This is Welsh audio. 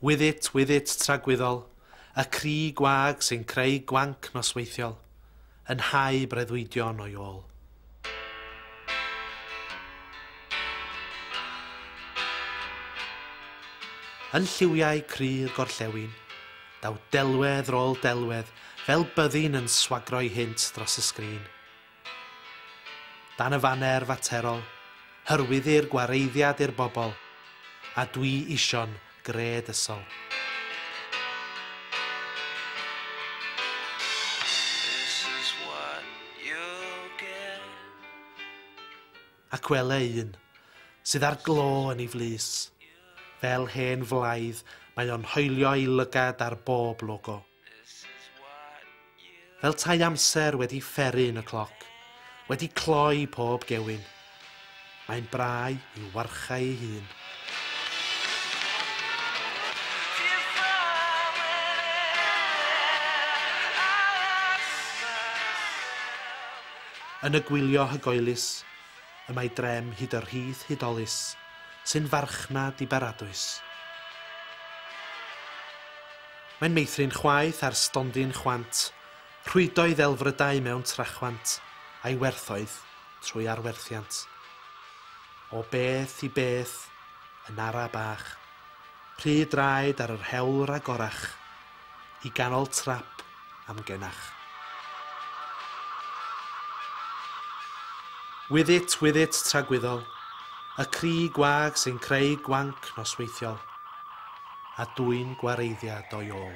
With it, with it, tragwyddol, y cri gwag sy'n creu gwanc nosweithiol, yn hau breuddwydion o'i ôl. Yn lliwiau cry'r gorllewin, daw delwedd rôl delwedd fel byddin yn swagro'i hynt dros y sgrin. Dan y faner faterol, hyrwyddir gwareiddiad i'r bobl, a dwi isio'n gred ysol. Ac wele un, sydd ar glo yn ei flys. Fel hen flaidd, mae o'n hoelio ei lygad ar bob logo. Fel tai amser wedi fferru yn y cloc, wedi cloi pob gewyn. Mae'n brau i'w warchau ei hun. Yn y gwylio hygoelus, y mae drem hyd y rhith hudolus, sy'n farchnad i baradwys. Mae'n meithrin chwaeth ar stondin chwant, rhwydo'i ddelfrydau mewn trachwant, a'i werthoedd trwy arwerthiant. O beth i beth, yn ara bach, rhy draed ar yr hewl ragorach, i ganol trap amgenach. With it, with it, tragwyddol, y cri gwag sy'n creu gwanc nosweithiol, a dwyn gwareiddiad o'i ôl.